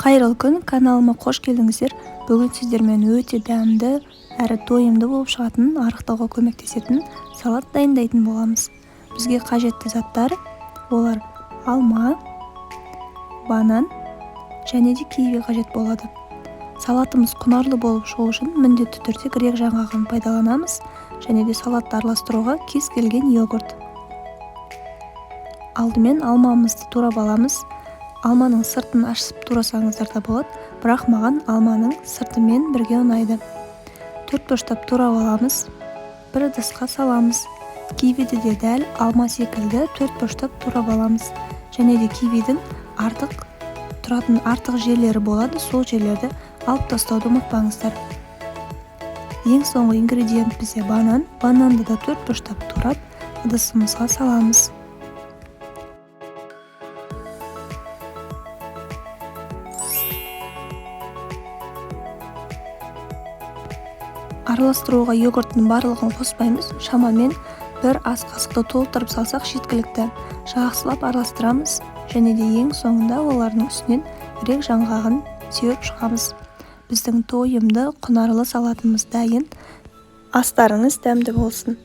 Қайырлы күн, каналыма қош келдіңіздер. Бүгін сіздермен өте дәмді әрі тойымды болып шығатын, арықтауға көмектесетін салат дайындайтын боламыз. Бізге қажетті заттар олар алма, банан және де киви қажет болады. Салатымыз құнарлы болып шығу үшін міндетті түрде грек жаңғағын пайдаланамыз және де салатты араластыруға кез келген йогурт. Алдымен алмамызды турап аламыз. Алманың сыртын ашып турасаңыздар да болады, бірақ маған алманың сыртымен бірге ұнайды. Төрт бұрыштап турап аламыз, бір ыдысқа саламыз. Кивиді де дәл алма секілді төрт бұрыштап турап аламыз. Және де кивидің артық тұратын артық жерлері болады, сол жерлерді алып тастауды ұмытпаңыздар. Ең соңғы ингредиент бізде банан. Бананды да төрт бұрыштап турап ыдысымызға саламыз. Араластыруға йогурттың барлығын қоспаймыз, шамамен бір ас қасықты толтырып салсақ жеткілікті. Жақсылап араластырамыз және де ең соңында олардың үстінен грек жаңғағын сеуіп шығамыз. Біздің тойымды құнарлы салатымыз дайын. Астарыңыз дәмді болсын.